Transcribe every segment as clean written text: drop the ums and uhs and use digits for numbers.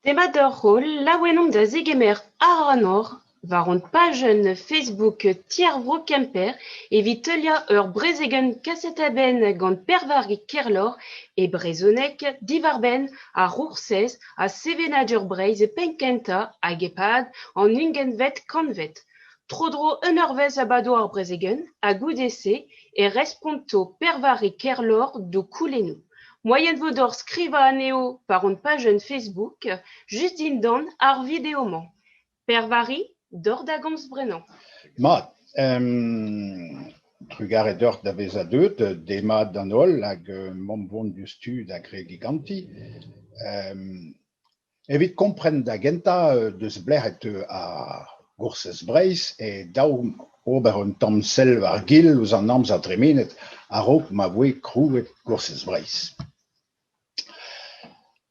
Demat deoc'h holl, laouen omp da zegemer ac'hanoc'h war hon pajenn Facebook Ti ar Vro Kemper evit heuliañ ur brezegenn kaset a-benn gant Per-Vari Kerloc'h e brezhoneg diwar-benn ar C'hoursez ha sevenadur Breizh e penn-kentañ hag e-pad an ugentvet kantved. Tro-dro un eurvezh a bado ar brezegenn ha goude-se e responto Per-Vari Kerloc'h d'ho koulennoù. Moaien vo deoc'h skrivañ anezho war hon pajenn Facebook just dindan ar video-mañ. Per-Vari, deoc'h da gomz bremañ. Mat, trugarez deoc'h da vezañ deuet, demat d'an holl hag m'omp vont diouzhtu da gregiñ ganti. Evit kompren da gentañ deus pelec'h e teu ar Goursez Breizh eo dav ober un tamm sell war-gil ouzh an amzer dremenet a-raok ma voe krouet Goursez Breizh.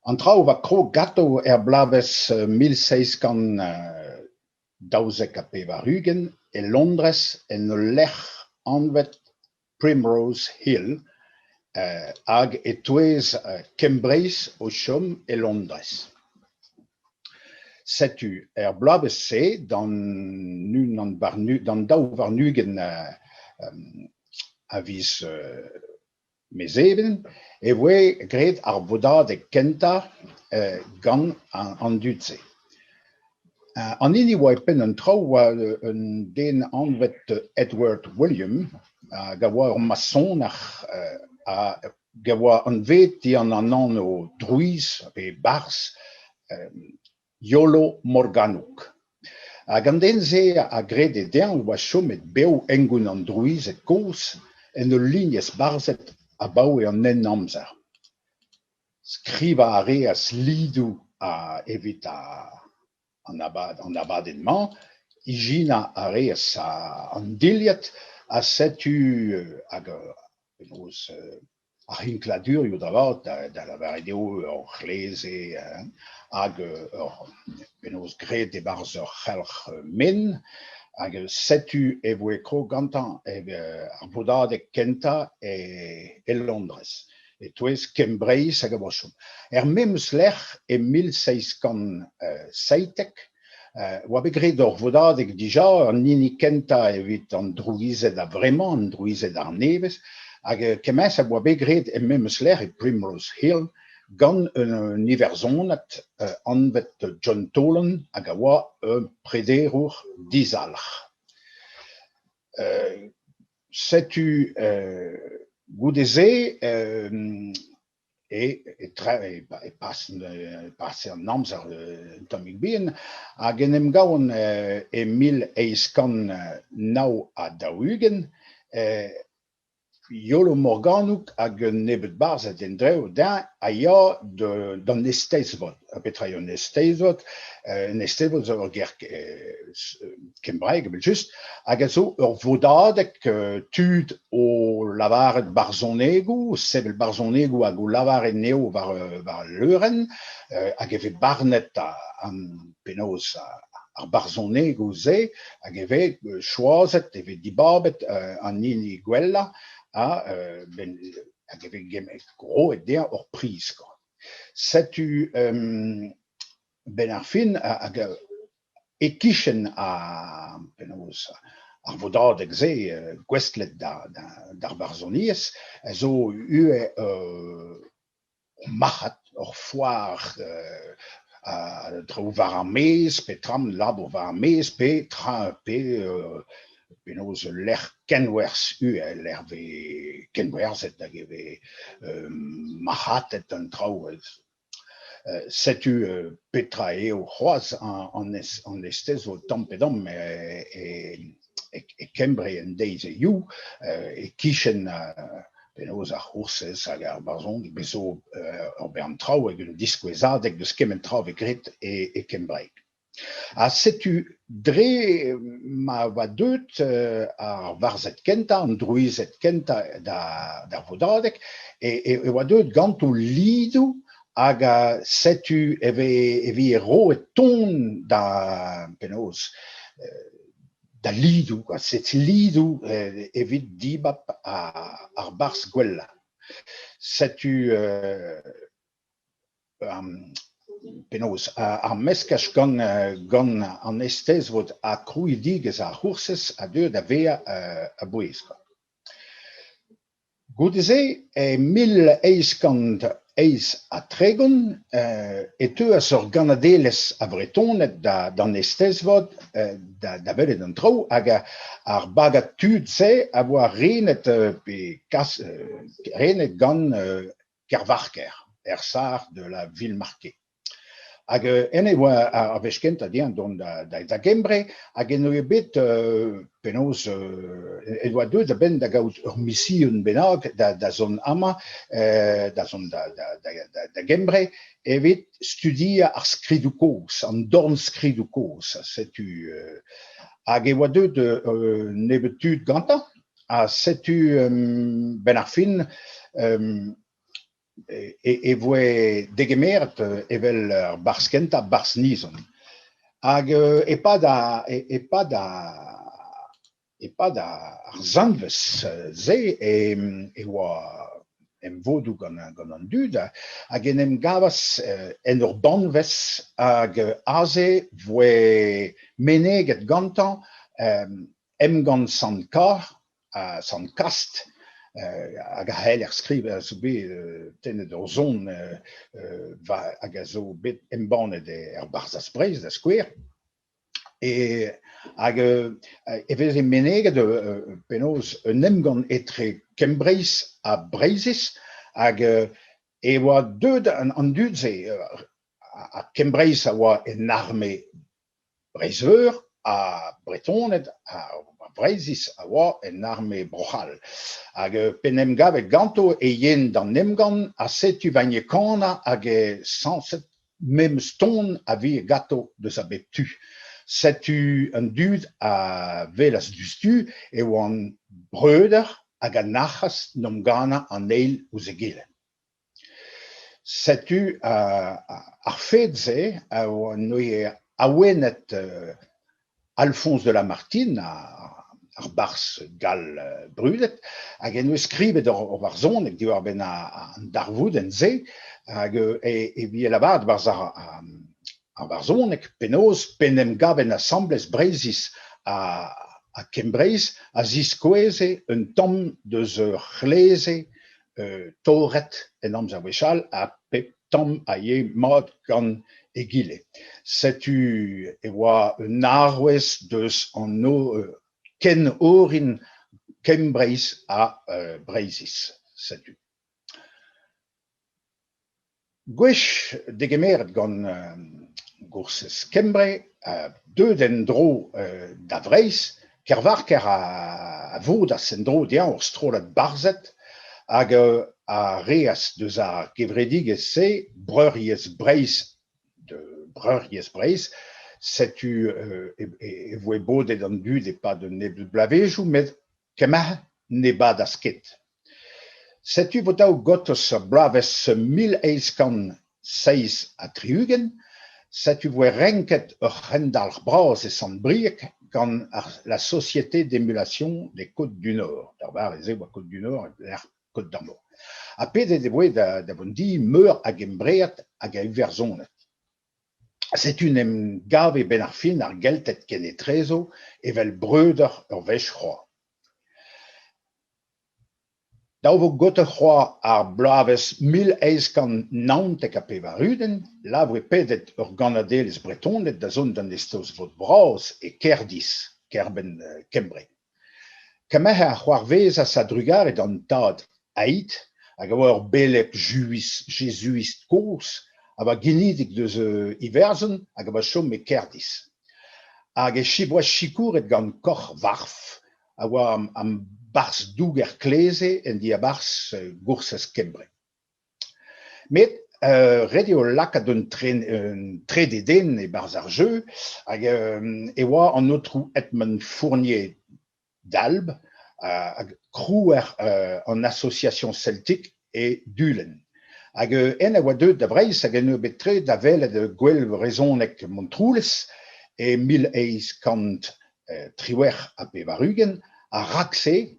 An traoù a oa krog ganto er bloavezh 1792 e Londrez en ul lec'h anvet Primrose Hill hag e-touez Kembreiz o chom e Londrez. Setu er bloavezh-se d'an unan d'an daou warn-ugent a viz Mezheven e voe graet ar vodadeg kentañ gant an dud-se. An hini a oa e penn an traoù oa un den anvet Edward William hag a oa ur masoner hag a oa anvet dindan an anv Drouiz pe Barzh Iolo Morganwg. Hag an den-se a grede dezhañ e oa chomet bev hengoun an drouized kozh en ul lignez barzhed abaoe an Henamzer. Skrivañ a reas lidoù evit an abadenn-mañ, ijinañ a reas an dilhad ha setu hag penaos ar c'hinkladurioù da vat, da lavaret eo ur c'hleze hag ur penaos graet e-barzh ur c'helc'h men. Hag setu e voe krog gantañ ar vodadeg kentañ e Londrez. E-touez Kembreiz hag a oa chom. Er memes lec'h e 1717 oa bet graet ur vodadeg dija, an hini kentañ evit an drouized a-vremañ, an drouized arnevez, hag kement-se a oa bet graet er memes lec'h e Primrose Hill gant un Iwerzhonad anvet John Tolan hag a oa ur prederour dizalc'h. Setu goude-se e e pase an amzer un tammig bihan hag en em gavont e 1849 Iolo Morganwg hag un nebeud barzhed en-dro dezhañ a ya d'an Eisteddfod. Ha petra eo an Eisteddfod? Un Eisteddfod zo ur ger kembraek evel-just hag a zo ur vodadeg tud o lavaret barzhonegoù, o sevel barzhonegoù hag o lavaret anezho war al leurenn hag e vez barnet an penaos ar barzhonegoù-se hag e vez choazet, e vez dibabet an hini gwellañ ha hag e vez roet dezhañ ur priz kwa. Setu 'benn ar fin hag e-kichen ar penaos ar vodadeg-se gouestlet d'ar varzhoniezh a zo ivez ur marc'had, ur foar a draoù war ar maez pe tra labour war ar maez pe tra pe penaos ul lec'h kenwerzh ivez, lec'h 'vez kenwerzhet hag e vez marc'hatet an traoù. Setu petra eo c'hoazh an Eisteddfod tamm-pe-damm e Kembre en deiz hiziv, e-kichen penaos ar C'hoursez hag ar barzhoneg, bez zo ur bern traoù hag un diskouezadeg deus kement tra 'vez graet e kembraeg. Ha setu dre ma oa deuet ar varzhed kentañ, an drouized kentañ d'ar vodadeg, e oa deuet ganto lidoù hag setu e veze roet ton da penaos da lidoù, setu lidoù evit dibab ar barzh gwellañ. Setu... Penaos ar meskaj gant gant an Eisteddfod ha krouidigezh ar C'hoursez a deu da vezañ a-bouez. Goude-se, e 1838, e teuas ur gannadelezh a Vretoned d'an Eisteddfod da welet an traoù hag ar bagad tud-se a oa renet pe kas renet gant Kervarker, Hersart de la Villemarqué. Hag en e oa ar wech kentañ dezhañ dont da Gembre hag en doa bet penaos e oa deuet a-benn da gaout ur mision bennak da zont amañ, da zont da Gembre evit studiañ ar skridoù kozh, an dornskridoù kozh. Setu hag e oa deuet un nebeud tud gantañ ha setu 'benn ar fin e voe degemeret evel ar barzh kentañ, barzh Nizon. Hag e-pad e-pad e-pad ar zanvez-se e oa emvodoù gant gant an dud hag en em gavas en ur banvez hag aze voe meneget gantañ Emgann Sant-Kar ha Sant-Kast hag a c'heller skrivañ a zo bet tennet ur son hag a zo bet embannet er Barzhaz Breizh da skouer. E, hag e veze meneget penaos un emgann etre Kembreiz ha Breizhiz hag e oa deuet an dud-se, ha Kembreiz a oa en arme Breizh-Veur ha Bretoned ha Breizhiz a oa en arme Bro-C'hall. Hag p'en em gave ganto e yen d'an emgann ha setu va kanañ hag sañset memes ton a vije ganto deus a bep tu. Setu an dud a welas diouzhtu e oant breudeur hag a nac'has 'n em gannañ an eil ouzh egile. Setu ar fed-se a oa neuze awenet Alphonse de Lamartine, ar barzh gall brudet, hag en deus skrivet ur varzhoneg diwar-benn an darvoudenn-se hag evit lavaret 'barzh ar varzhoneg penaos p'en em gavent asambles Breizhiz ha Kembreiz a ziskoueze un tamm deus ur c'hleze torret en amzer gwechall ha pep tamm a yee mat gant egile. Setu e oa un arouez deus an ken orin Kembreiz ha Breizhiz. Setu. Gwech degemeret gant Goursez Kembre, deuet en-dro da Vreizh, Kervarker a vodas en-dro dezhañ ur strollad barzhed hag a reas deus ar gevredigezh-se Breuriezh Breizh Breuriezh Breizh. Setu e voe bodet an dud e-pad un nebeud bloavezhioù met kement ne badas ket. Setu vo dav gortoz ar bloavezh 1867, setu voe renket ur c'hendalc'h bras e Sant-Brieg gant ar la Société d'émulation des Côtes-du-Nord, d'ar mare-se e oa Côtes-du-Nord e-lec'h Côtes-d'Armor, ha pedet e voe da vont di meur a Gembread hag a Iwerzhoned. Setu en em gave 'benn ar fin ar Gelted kenetrezo evel breudeur ur wech c'hoazh. Dav vo gortoz c'hoazh ar bloavezh 1899, la voe pedet ur gannadelezh Bretoned da zont d'an Eisteddfod Vras e Kerdiz, kêr-benn Kembre. Kement-se a c'hoarvezas a-drugarez d'an tad Aid, hag a oa ur beleg jezuist kozh, a oa genidik eus Iwerzhon hag a oa chom e Kerdiz. Hag e oa sikouret gant Koc'h Varf, a oa an barzh douger kleze en diabarzh Goursez Kembre. Met ret eo lakaat un trede den e-barzh ar jeu hag e oa an aotrou Edmund Fournier d'Albe hag krouer an Association Celtique e Dulenn. Hag en a oa deuet da Vreizh hag en eo bet tre da welet Gouel Vrezhonek Montroulez e 1898 ha rak-se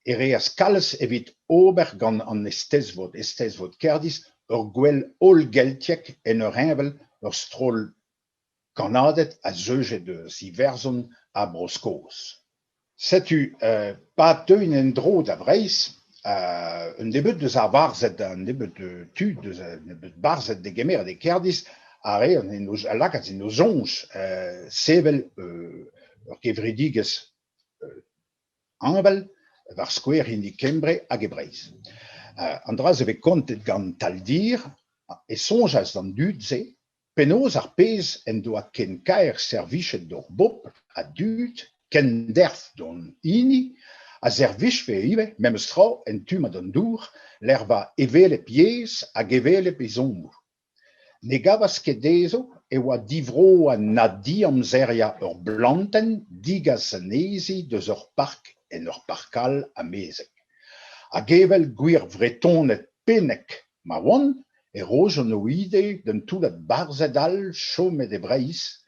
e reas kalz evit ober gant an Eisteddfod, Eisteddfod Kerdiz, ur gouel hollgeltiek en ur envel ur stroll kannaded a zeuje eus Iwerzhon ha Bro-Skos. Setu pa teuint en-dro da Vreizh, un nebeud eus ar varzhed, un nebeud tud eus un nebeud barzhed degemeret e Kerdiz a reont en o a lakaas en o soñj sevel ur gevredigezh heñvel war skouer hini Kembre hag e Breizh. An dra-se vez kontet gant Taldir e soñjas d'an dud-se Penaos ar pezh en doa ken kaer servijet d'hor bobl a dud, kenderv d'hon hini, a servijfe ivez memes tra en tu-mañ d'an dour, lec'h 'oa hevelep yezh hag hevelep ezhommoù. Ne gavas ket dezho e oa divroañ na diamzeriañ ur blantenn degas anezhi deus ur park en ur park all amezek. Hag evel gwir Vretoned pennek ma oant e rojont o ide d'un toullad barzhed all chomet e Breizh,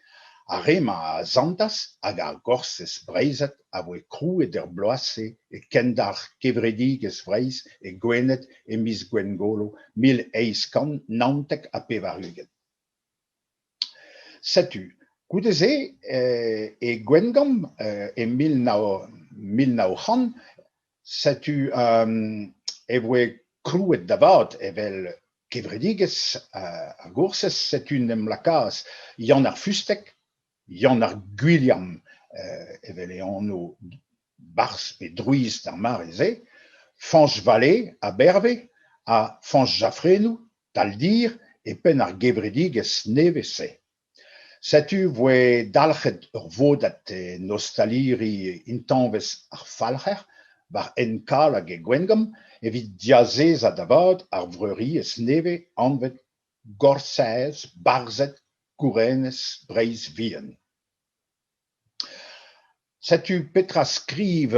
ar re-mañ a asantas hag ar Gorsez breizhat a voe krouet er bloaz-se e Kendalc'h Kevredigezh Vreizh e Gwened e miz Gwengolo 1899. Setu, goude-se e Gwengamp e 1900, setu e voe krouet da vat evel kevredigezh ar Goursez, setu en em lakaas Yann ar Fusteg, Yann ar Gwilham evel e anv barzh pe drouiz d'ar mare-se, Fañch Vallée Abherve ha Fañch Jaffrennou Taldir e penn ar gevredigezh nevez-se. Setu 'voe dalc'het ur vodad en ostaliri Intañvez ar Falc'her war hent Kallag e Gwengamp evit diazezañ da vat ar vreuriezh nevez anvet Gorsez Barzhed Gourenez Breizh Vihan. Setu petra skriv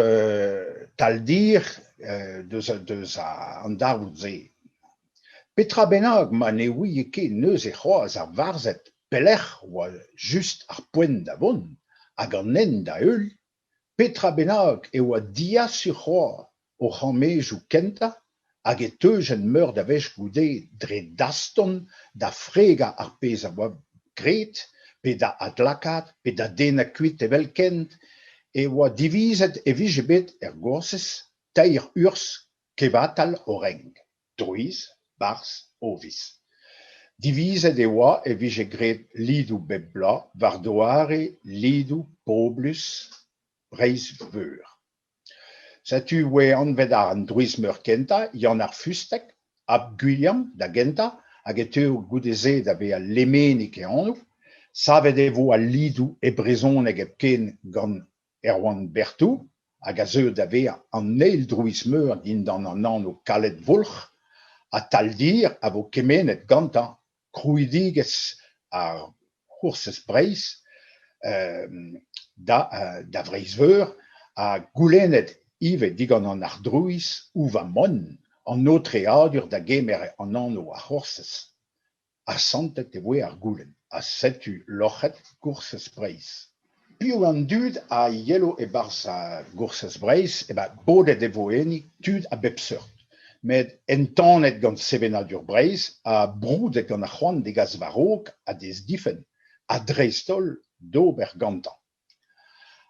Taldir deus deus an darvoud-se. Petra bennak ma ne ouie ket neuze c'hoazh ar varzhed pelec'h oa just ar poent da vont hag an hent da heul, petra bennak e oa diasur c'hoazh o c'hammedoù kentañ hag e teujent meur a wech goude dre daston da fregañ ar pezh a oa graet pe da adlakaat pe da dennañ kuit evelkent e oa divizet e vije bet er Gorsez teir urzh kevatal o renk, drouiz, barzh, ofiz. Divizet e oa e vije graet lidoù bep bloaz war doare lidoù poblus Breizh-Veur. Setu e voe anvet an drouiz-meur kentañ, Yann ar Fusteg, ab Gwilham da gentañ, hag e teuo goude-se da vezañ Lemenig e anv. Savet e vo al lidoù e brezhoneg hepken gant Erwan Berthou, hag a zeu da vezañ an eil drouiz-meur dindan an anv Kaledvoulc'h, ha Taldir a vo kemennet gantañ krouidigezh ar C'hoursez Breizh da da Vreizh-Veur ha goulennet ivez digant an arc'hdrouiz Ouvamon an aotreadur da gemer an anv a C'hoursez. Asantet e voe ar goulenn ha setu loc'het Goursez Breizh. Piv an dud a yelo e-barzh Goursez Breizh? Eh ben, bodet e vo enni tud a bep seurt, met entanet gant sevenadur Breizh ha broudet gant ar c'hoant d'e gas war-raok ha d'e zifenn, ha dreist-holl d'ober gantañ.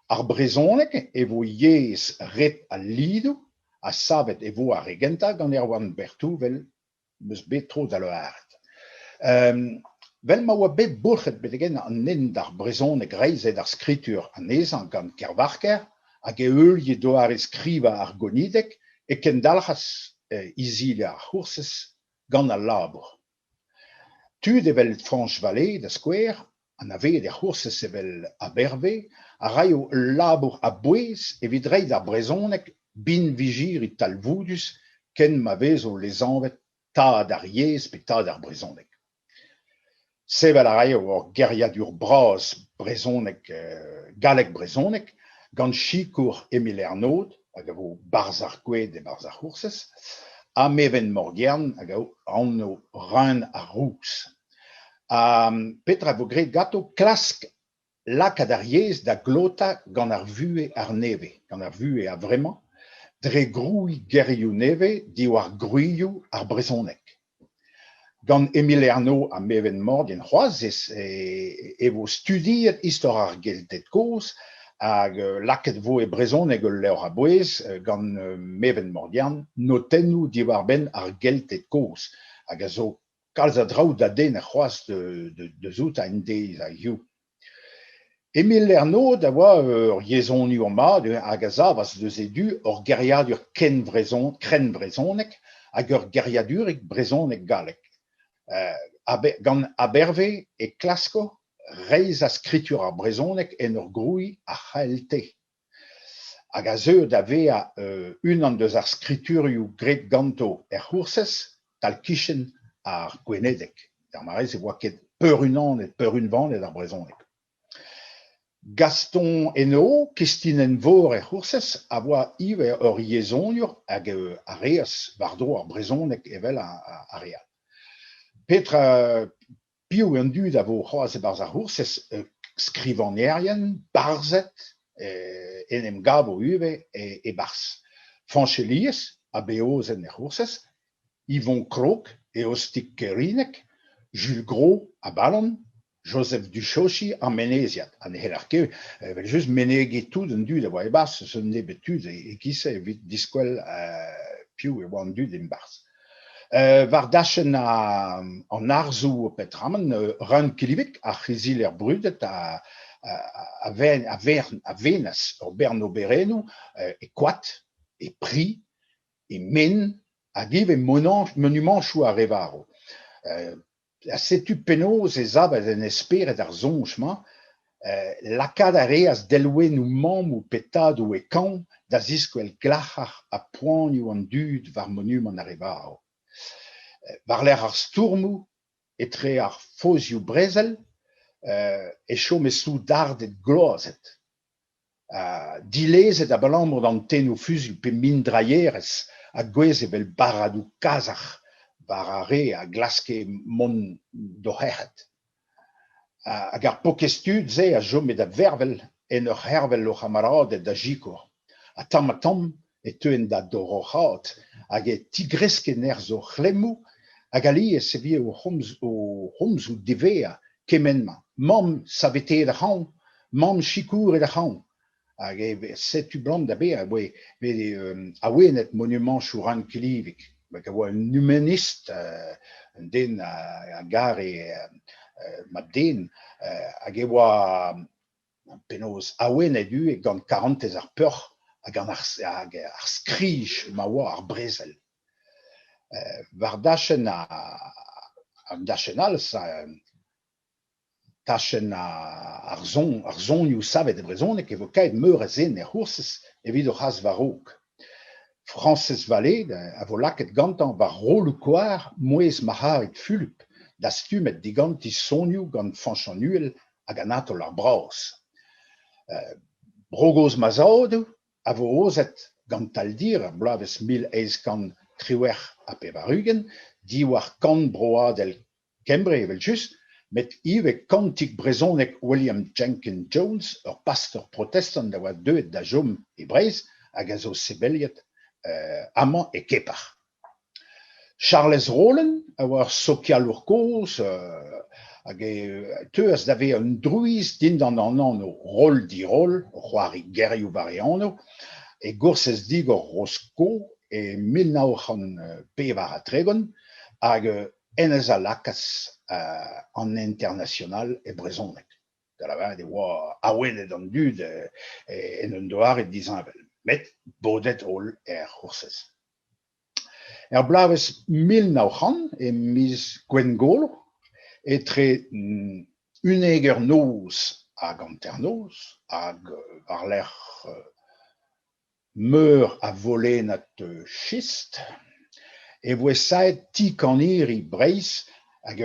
Ar brezhoneg e vo yezh ret al lidoù ha savet e vo ar re gentañ gant Erwan Berthou 'vel 'm eus bet tro da lavaret. Vel ma oa bet boulc'het betek-henn an hent d'ar brezhoneg reizhet ar skritur anezhañ gant Kervarker hag e heulie doare-skrivañ ar Gonideg e kendalc'has izili ar C'hoursez gant al labour. Tud evel Fañch Vallée, da skouer, anavezet er C'hoursez evel Abherve, a raio ul labour a-bouez evit reiñ d'ar brezhoneg binvijiri talvoudus ken ma vezo lesanvet tad ar yezh pe tad ar brezhoneg. Sevel a raio ur geriadur bras brezhoneg galleg-brezhoneg gant sikour Emil Ernod, hag a vo barzh ar Goued e-barzh ar C'hoursez, ha Meven Mordiern, hag a anv Reun ar Rouz. Ha petra a vo graet ganto? Klask lakaat ar yezh da glotañ gant ar vuhez arnevez, gant ar vuhez a-vremañ, dre grouiñ gerioù nevez diwar gwrizioù ar brezhoneg. Gant Emil Ernod ha Meven Mordiern c'hoazh e vo studiet istor ar Gelted kozh hag lakaet e vo e brezhoneg ul levr a-bouez gant Meven Mordiern, Notennoù diwar-benn ar Gelted kozh, hag a zo kalz a draoù da dennañ c'hoazh deus outañ en deiz a hiziv. Emil Ernod a oa ur yezhoniour mat hag a savas deus e du ur geriadur krennvrezhonek hag ur geriadurig brezhoneg-galleg. Gant Abherve e klasko reizhañ skritur ar brezhoneg en ur grouiñ ar c'hlt hag a zeu da vezañ unan deus ar skriturioù graet ganto er C'hoursez tal-kichen ar gwenedeg. D'ar mare-se e oa ket peurunanet, peurunvanet ar brezhoneg. Gaston Henault, kistinenn-vor er C'hoursez, a oa ivez ur yezhoniour hag a reas war-dro ar brezhoneg evel ar re all. Petra, piv an dud a vo c'hoazh e-barzh ar C'hoursez? Skrivagnerien, barzhed, en em gavo ivez e-barzh. Fañch Elies, Abeozen er C'hoursez, Yvon Krog, Eostig Kerineg, Jules Gros, Abalan, Joseph Duchauchy, ar Meneziad. Ha ne c'heller ket evel-just menegiñ tout an dud a oa e-barzh, eus un nebeud tud e-giz-se evit diskwel piv e oa an dud e-barzh. War dachenn an arzoù petramant, Reun Kilivig, ar c'hizeller brudet, a a vennas ur bern oberennoù e koad, e pri, e men hag ivez monumantoù ar re varv. Ha setu penaos e savas en e spered ar soñj-mañ, lakaat a reas delwennoù mammoù pe tadoù e kañv da ziskwel glac'har ha poanioù an dud war monumant ar re varv. War-lerc'h ar stourmoù etre ar fozioù brezel e chome soudarded gloazet. Dilezet abalamour d'an tennoù fuzuilh pe mindrailherez a gouezhe evel barradoù kazarc'h war ar re a glaske mont d'o c'herc'hat. Hag ar paourkaezh tud-se a chome da vervel en ur c'hervel o c'hamaraded da sikour. Ha tamm-ha-tamm e teuent da doroc'haat hag e tigreske nerzh o c'hlemmoù hag alies e vije o c'homzoù diwezhañ kement-mañ, Mamm, saveteet ac'hanon! Mamm, sikouret ac'hanon! Hag setu 'blam da bezañ e voe bet awenet monumantoù Reun Kilivig, hag a oa un humanist, un den a gare mab-den, hag e oa penaos awenet ivez gant karantez ar peoc'h hag ar skrij ma oa ar brezel. War dachenn an dachenn all, tachenn ar son, ar sonioù savet e brezhoneg e vo kavet meur a zen er C'hoursez evit o c'has war-raok. Frañsez Vallée a vo lakaet gantañ war rolloù-koar mouezh Marc'harid Fulup, dastumet diganti sonioù gant Fañch an Uhel hag Anatol ar Braz. Bro gozh ma zadoù a vo aozet gant Taldir er bloavezh 1898 diwar kan broadel Kembre evel-just, met ivez kantik brezhonek William Jenkins Jones, ur pastor protestant a oa deuet da chom e Breizh hag a zo sebeliet amañ e Kepar. Charlez Rolland a oa ur sokialour kozh hag e teuas da vezañ un drouiz dindan an anv Roll-Diroll, o c'hoari gerioù war e anv, e Goursez Digor Rosko e 1934 hag hennezh a lakaas an International e brezhoneg. Da lavaret e oa awenet an dud en un doare disheñvel, met bodet holl er C'hoursez. Er bloavezh 1900, e miz Gwengolo, etre unnek eur noz hag hanternoz, hag war-lerc'h meur a volennad chistr, e voe savet Ti-Kaniri Breizh hag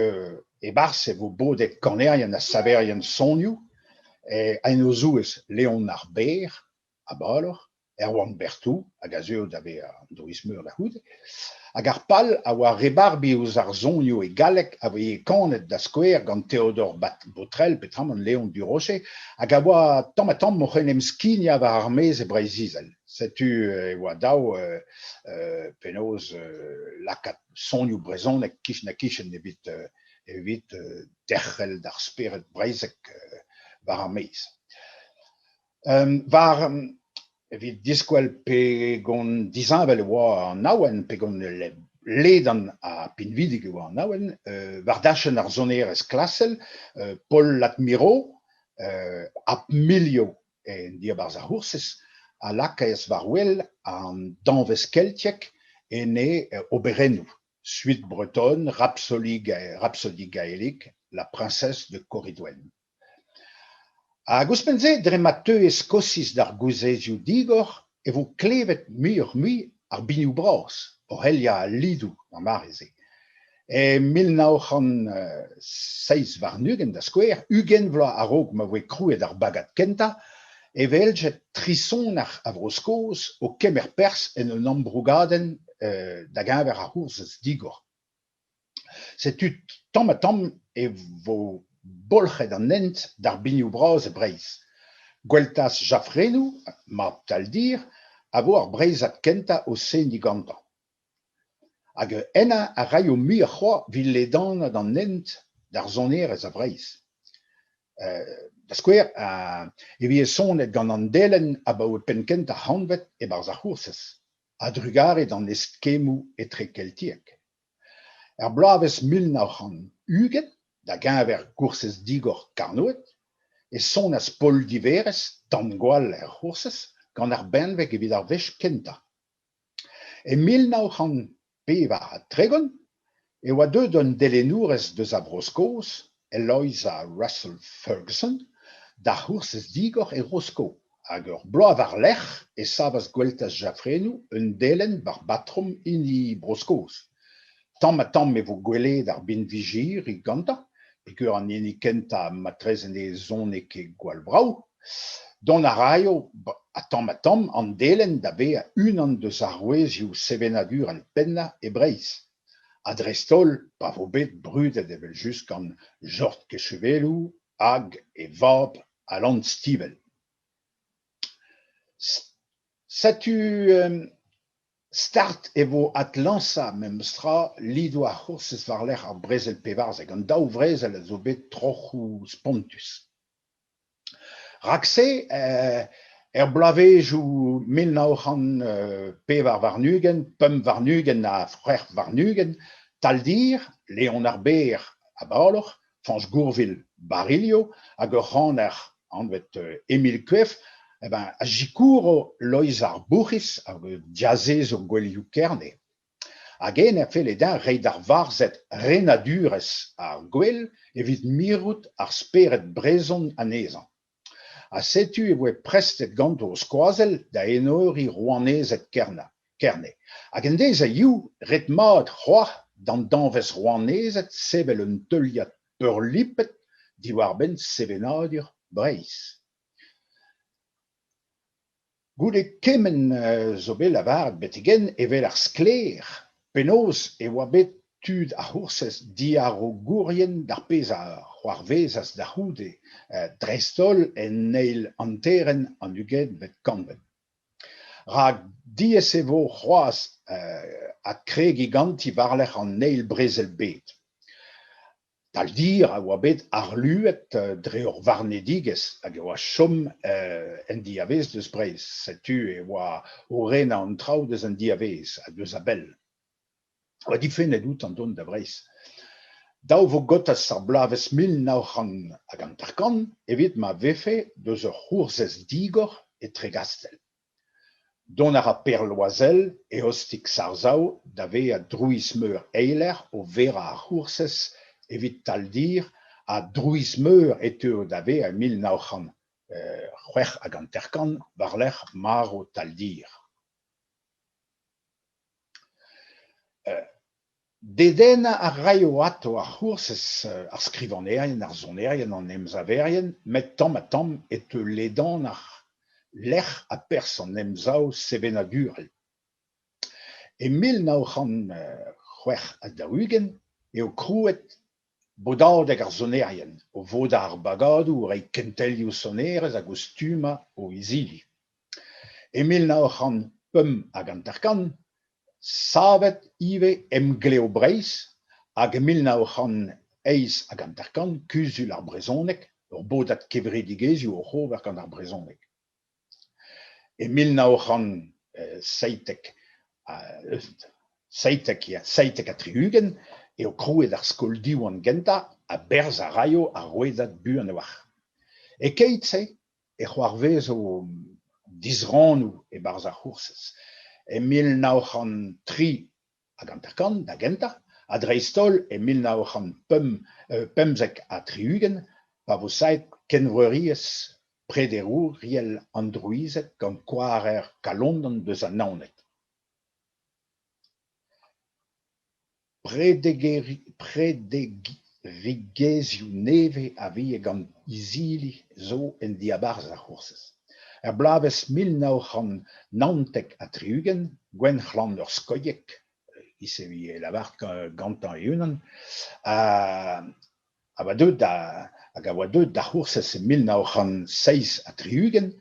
e-barzh e vo bodet kanerien ha saverien sonioù, en o zouez Leon ar Berr, Abalor. Erwan Berthou, hag a zeuo da vezañ an Drouiz-Meur da c'houde, hag ar pal a oa rebarbiñ ouzh ar sonioù e galleg a voe kanet da skouer gant Théodore Botrel petramant Léon Durocher hag a oa tamm-ha-tamm oc'h en em skignañ war ar maez e Breizh-Izel. Setu e oa dav penaos lakaat sonioù brezhonek kichen-ha-kichen evit evit derc'hel d'ar spered breizhek war ar maez. War evit diskwel pegon disheñvel e oa an awen, pegon ledan ha pinvidik e oa an awen, war dachenn ar sonerezh klasel, Paul Ladmirault, Ap Milio en diabarzh ar C'hoursez, a lakaas war-wel an danvez keltiek en e oberennoù, Suite bretonne, Rhapsodie gaélique, La princesse de Corydwen. Hag ouzhpenn-se, dre ma teue Skosiz d'ar gourvezioù digor e vo klevet muioc'h-mui ar binioù bras oc'h heuliañ al lidoù d'ar mare-se. E 1927 da skouer, 20 vloaz a-raok ma voe krouet ar bagad kentañ, e weljed tri soner a Vro-Skos o kemer perzh en un ambrougadenn da geñver ar c'hoursez digor. Setu tamm-ha-tamm e vo bolc'het an hent d'ar binioù bras e Breizh. Gweltaz Jaffrennou, mab Taldir, a vo ar Breizhad kentañ o seniñ gantañ. Hag hennañ a raio muioc'h c'hoazh evit ledanaat an hent d'ar sonerezh a Vreizh. Da skouer, e vije sonet gant an delenn abaoe penn-kentañ ar c'hantved e-barzh ar C'hoursez, a-drugarez d'an eskemmoù etrekeltiek. Er bloavezh 1920, da geñver Goursez digor Karnoed, e sonas Paol Diverres Tan-gwall er C'hoursez gant ar benveg evit ar wech kentañ. E 1934 e oa deuet un delennourez eus a Vro-Skos, Eloisa Russell Ferguson, d'ar C'hoursez digor e Rosko hag ur bloaz war-lerc'h e savas Gweltaz Jaffrennou un delenn war batrom hini Bro-Skos. Tamm-ha-tamm e vo gwelet ar binvijiri gantañ, peogwir an hini kentañ matreze ne sone ket gwall vrav. Dont a raio tamm-ha-tamm an delenn da vezañ unan eus arouezioù sevenadurel pennañ e Breizh, ha dreist-holl pa vo bet brudet evel-just gant Jord Kechevelou hag e vab Alan Stivell. Setu Start e vo adlañsañ memes tra lidoù ar C'hoursez war-lerc'h ar brezel 14, an daou vrezel a zo bet troc'hoù spontus. Rak-se, er bloavezhioù 1924, 25 ha 26, Taldir, Leon ar Berr Abalor, Fañch Gourvil Barilho hag ur c'haner anvet Emil Cueff a sikouro Loeiz ar Bourc'hiz, diazezour gouelioù Kerne. Hag eñ a felle dezhañ reiñ d'ar varzhed renadurezh ar gouel evit mirout ar spered brezhon anezhañ. Ha setu e voe prestet ganto o skoazell da enoriñ rouanezed Kerne. Hag en deiz a hiziv, ret-mat c'hoazh d'an danvez rouanezed sevel un teuliad peurlipet diwar-benn sevenadur Breizh. Goude kement zo bet lavaret betek-henn e weler sklaer penaos e oa bet tud ar C'hoursez diarogourien d'ar pezh a c'hoarvezas da c'houde, dreist-holl en eil hanterenn an ugentvet kantved. Rak diaes e vo c'hoazh adkregiñ ganti war-lerc'h an Eil Brezel-bed. Taldir a oa bet harluet dre ur varnedigezh hag e oa chom en diavaez deus Breizh. Setu e oa o renañ an traoù deus an diavaez ha deus a-bell. A oa difennet outañ dont da Vreizh. Dav vo gortoz ar bloavezh 1950 evit ma vefe deus ur c'hoursez digor e Tregastell. Dont a ra Pêr Loisel, eostig Sarzhav, da vezañ drouiz-meur eiler o verañ ar C'hoursez evit Taldir ha drouiz-meur e teuo da vezañ e 1956 war-lerc'h marv Taldir. Dedennañ a raio atav ar C'hoursez ar skrivagnerien, ar sonerien, an emsaverien met tamm-ha-tamm e teu ledanoc'h lec'h ha perzh an Emsav sevenadurel. E 1946 eo krouet Bodadeg ar Sonerien, o vodañ ar bagadoù, o reiñ kentelioù sonerezh hag o stummañ o izili. E 1955, savet ivez Emglev Breizh hag e 1958 Kuzul ar Brezhoneg, ur bodad kevredigezhioù oc'h ober gant ar brezhoneg. E 1977 eo krouet ar skol Diwan gentañ ha berzh a raio ar rouedad buan a-walc'h. E-keit-se e c'hoarvezo disrannoù e-barzh ar C'hoursez. E 1953 da gentañ ha dreist-holl e 1975 pa vo savet Kenvreuriezh prederouriel an Drouized gant Kloareg Kalondan deus an Naoned. Prederouriezhioù nevez a vije gant izili zo en diabarzh ar C'hoursez. Er bloavezh 1979, Gwenc'hlan Ur Scoiec, e-giz e vije lavaret gantañ e-unan, a oa deuet da hag a oa deuet d'ar C'hoursez e 1967,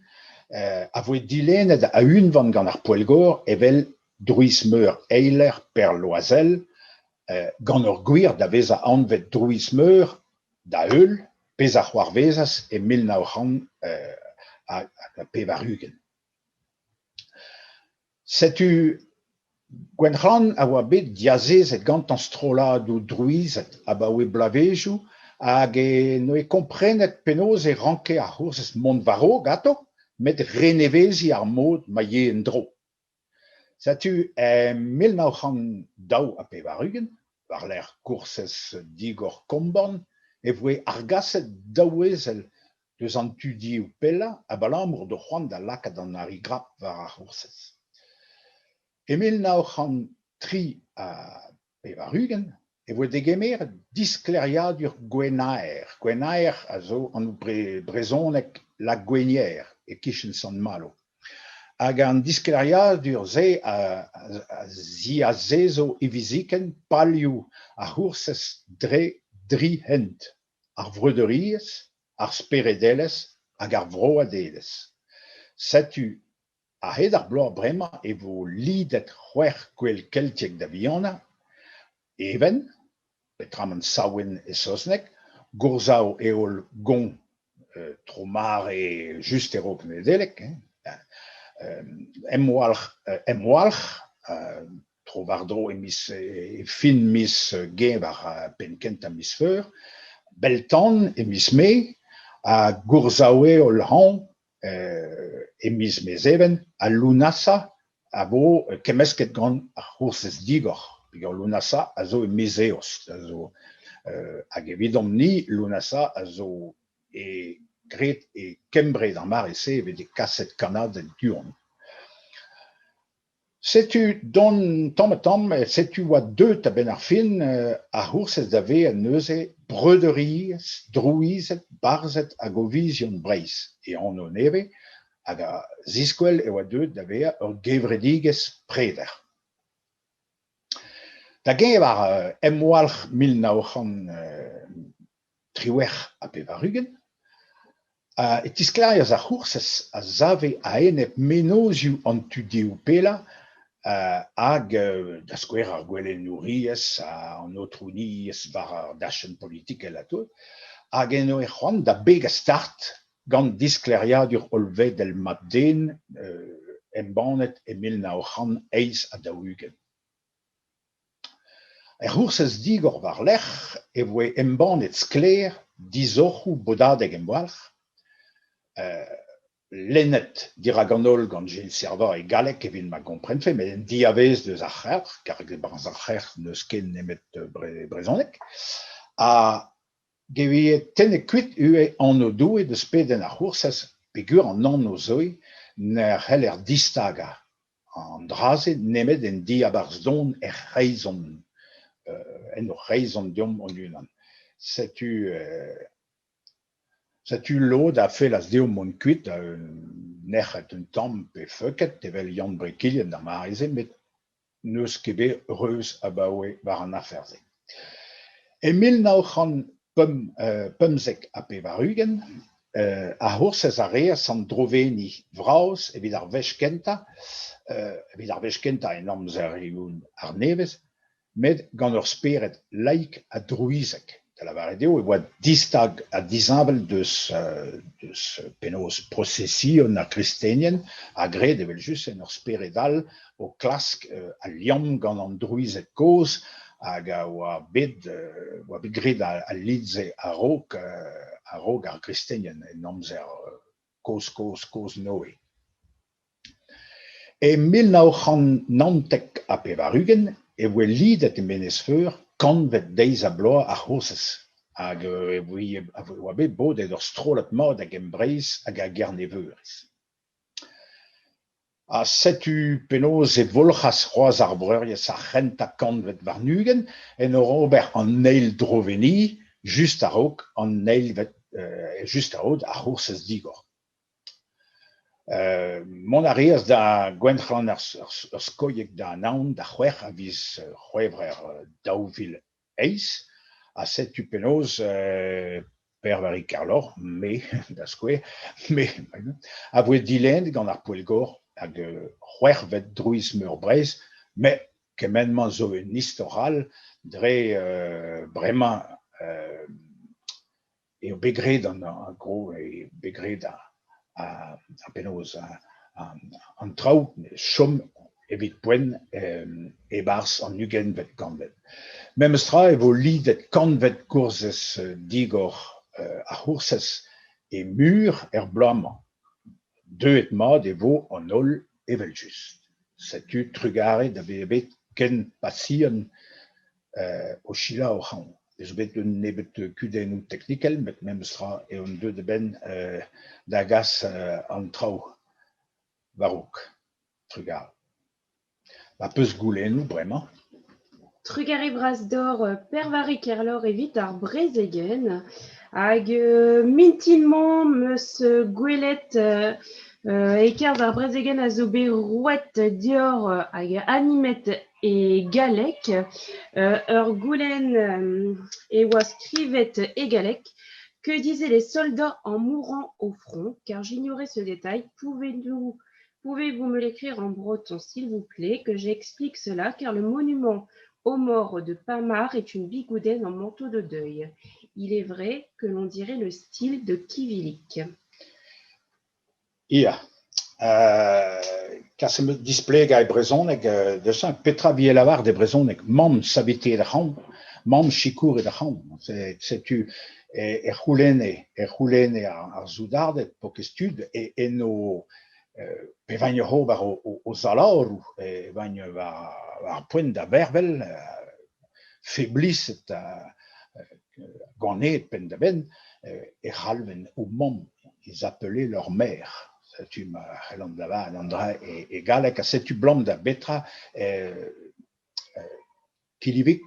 a voe dilennet a-unvan gant ar Poellgor evel Drouiz-meur eiler Per Loisel, gant ur gwir da vezañ anvet Drouiz-meur da heul, pezh a c'hoarvezas e 1980. Setu Gwenc'hlan a oa bet diazezet gantañ strolladoù drouized abaoe bloavezhioù hag en doe komprenet penaos e ranke ar C'hoursez mont war-raok atav met reneveziñ ar mod ma yee en-dro. Setu e 1982, war-lerc'h Goursez digor Komborn, e voe argaset daou ezel deus an tu-dehou pellañ abalamour d'o c'hoant da lakaat an arigrap war ar C'hoursez. E 1983 e voe degemeret disklêriadur Gwenaer. Gwenaer a zo anv brezhonek La Gouesnière e-kichen Sant-Malo. Hag an disklêriadur-se a ziazezo hiviziken palioù ar C'hoursez dre dri hent: ar vreudeuriezh, ar speredelezh hag ar vroadelezh. Setu A-hed ar bloaz bremañ e vo lidet c'hwec'h gouel keltiek da vihanañ, Even, petramant Samhain e saozneg, Goursav-heol Goñ tro mare just e-raok Nedeleg, Emwalc'h Emwalc'h tro-war-dro e miz e fin miz Genver ha penn-kentañ miz Feur, Beltan e miz Mae ha Goursav-heol Hañv E miz Mezheven, al Lunasa a vo kemmesket gant ar C'hoursez digor peogwir Lunasa a zo e miz Eost a zo hag evidomp-ni Lunasa a zo e graet e Kembre d'ar mare-se e veze kaset kannaded du-hont. Setu dont tamm-ha-tamm, setu oa deuet a-benn ar fin ar C'hoursez da vezañ neuze Breudeuriezh Drouized, Barzhed hag Ovizion Breizh, e anv nevez, hag a ziskwel e oa deuet da vezañ ur gevredigezh preder. Da geñver emwalc'h 1998 e tisklêrias ar C'hoursez a save a-enep mennozhioù an tu-dehou pellañ hag da skouer ar gouelennouriezh ha an aotrouniezh war ar dachenn politikel ha tout, hag en doe c'hoant da begañ start gant Disklêriadur hollvedel Mab-den embannet e 1948. Er C'hoursez digor war-lerc'h e voe embannet sklaer disoc'hoù Bodadeg Emwalc'h, lennet dirak an holl gant Gilles Servat e galleg evit ma gomprenfe, met en diavaez deus ar c'helc'h, kar e-barzh ar c'helc'h n'eus ken nemet brezhoneg, ha e tennet kuit ivez anv Doue deus pedenn ar C'hoursez peogwir an anv-se ne c'heller distagañ An dra-se nemet en diabarzh don er c'hreizon, en hor c'hreizon deomp hon-unan. Setu setu lod a fellas dezho mont kuit. Nec'het un tamm pe feuket evel Yann Brekilien d'ar mare-se met n'eus ket bet reuz abaoe war an afer-se. E 1995 ar C'hoursez a reas an droveni vras evit ar wech kentañ, evit ar wech kentañ en amzerioù arnevez, met gant ur spered laik ha drouizek. Da lavaret eo e oa distag ha disheñvel deus deus penaos prosesion ar gristenien ha graet evel-just en ur spered all o klask al liamm gant an drouized kozh hag a oa bet oa bet graet al lid-se a-raok a-raok ar gristenien en amzer kozh-kozh-kozh Noe. E 1999 e voe lidet e Menez-Feur kantvet deiz-ha-bloaz ar C'hoursez hag e oa bet bodet ur strollad mat a Gembreiz hag a Gerneveuriz. Ha setu penaos e volc'has c'hoazh ar Breuriezh ar c'hentañ kantved warn-ugent en ur ober an eil droveni just a-raok an eilvet just a-raok ar C'hoursez digor. Mont a reas da Gwenc'hlan ar Skoieg da Anaon da c'hwec'h a viz C'hwevrer 2008 ha setu penaos Per-Vari Kerloc'h, me da skouer, me a voe dilennet gant ar poellgor hag c'hwec'hvet Drouiz-Meur Breizh, met kement-mañ zo un istor all dre bremañ eo bet graet an gro eo bet graet ar penaos an traoù chom evit poent e-barzh an ugentvet kantved. Memes tra e vo lidet kantvet goursez digor ar c'hoursez e Mur er bloaz-mañ. Deuet mat e vo an holl evel-just. Setu trugarez da vezañ bet ken pasiant o selaou ac'hanon. Ez eus bet un nebeud kudennoù teknikel met memes tra eo on deuet a-benn da gas an traoù war-raok. Trugarez. Ma 'peus goulennoù bremañ. Trugarez bras deoc'h Per-Vari Kerloc'h evit ar brezegenn. Hag mintin-mañ 'm eus gwelet e-kerzh ar brezegenn a zo bet roet deoc'h hag animet e galleg. Ur goulenn e oa skrivet e galleg. Que disaient les soldats en mourant au front? Car j'ignorais ce détail. Pouvez-vous Pouvez-vous me l'écrire en breton, s'il vous plaît, que j'explique cela, car le monument aux morts de Pamard est une bigoudaine en manteau de deuil. Il est vrai que l'on dirait le style de Quivilic. Ya. Kas em eus displegañ e brezhoneg deus petra 'vije lavaret e brezhoneg mamm saveteet ac'hanomp, mamm sikouret ac'hanomp. Setu e c'houlenne e c'houlenne ar soudarded paourkaezh tud eno pe vaint oc'h ober o zalaroù, e vaint war ar poent da vervel, febliset ha ganeet penn-da-benn, e c'halvent o mamm, ils appelaient leur mère. Setu ma c'hellan lavaret an dra e galleg ha setu 'blam da betra Quillivic,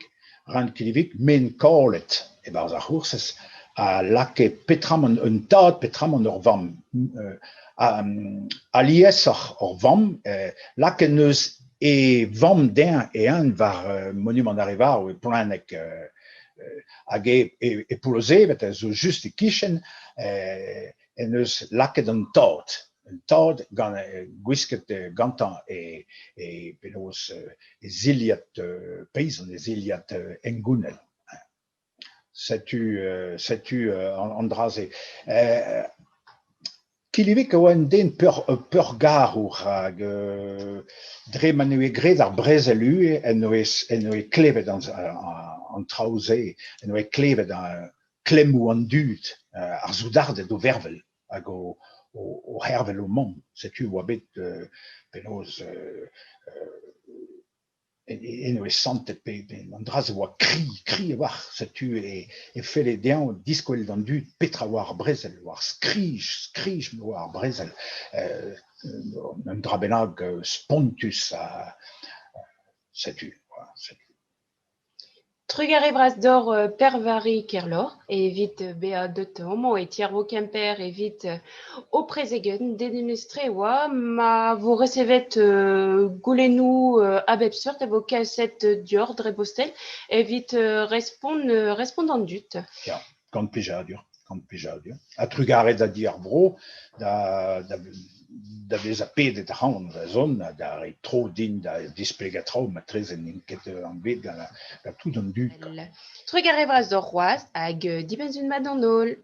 Reun Quillivic, men kalet e-barzh ar c'hoursez a lakae petramant un tad, petramant ur vamm. Aliesoc'h ur vamm, lakaet 'neus e vamm dezhañ e-unan war monumant ar re varv e Ploeneg hag e Plozevet a zo just e-kichen en deus lakaet an tad. Un tad gant gwisket gantañ e e penaos e zilhad peizant, e zilhad hengounel. Setu setu an dra-se. Quillivic a oa un den peurgarour hag dre ma 'neue graet ar brezel ivez en doe klevet an traoù-se, en doe klevet klemmoù an dud, ar soudarded o vervel hag o c'hervel o mamm. Setu e oa bet penaos eno e santed pe an dra-se oa kri, kri a-walc'h. Setu e felle dezhañ diskwel d'an dud petra oa ar brezel, war skrij, skrij ma oa ar brezel. Un dra bennak spontus ha setu, setu. Trugarez vras deoc'h Pêr-Vari Kerloc'h evit bezañ deut amañ e ti ar Vro Kemper evit ho prezegenn. Dedennus-tre e oa. Ma vo resevet goulennoù a bep seurt e vo kaset deoc'h dre bostel evit respont respont d'an dud. Ya, gant plijadur, gant plijadur. Ha trugarez da Di ar Vro da, da, da vezañ pedet ac'hanon da zont ha da reiñ tro din da displegañ traoù matreze n'int ket anvet gant, gant tout an dud. Trugarez vras deoc'h c'hoazh hag dibenn-sizhun mat d'an holl.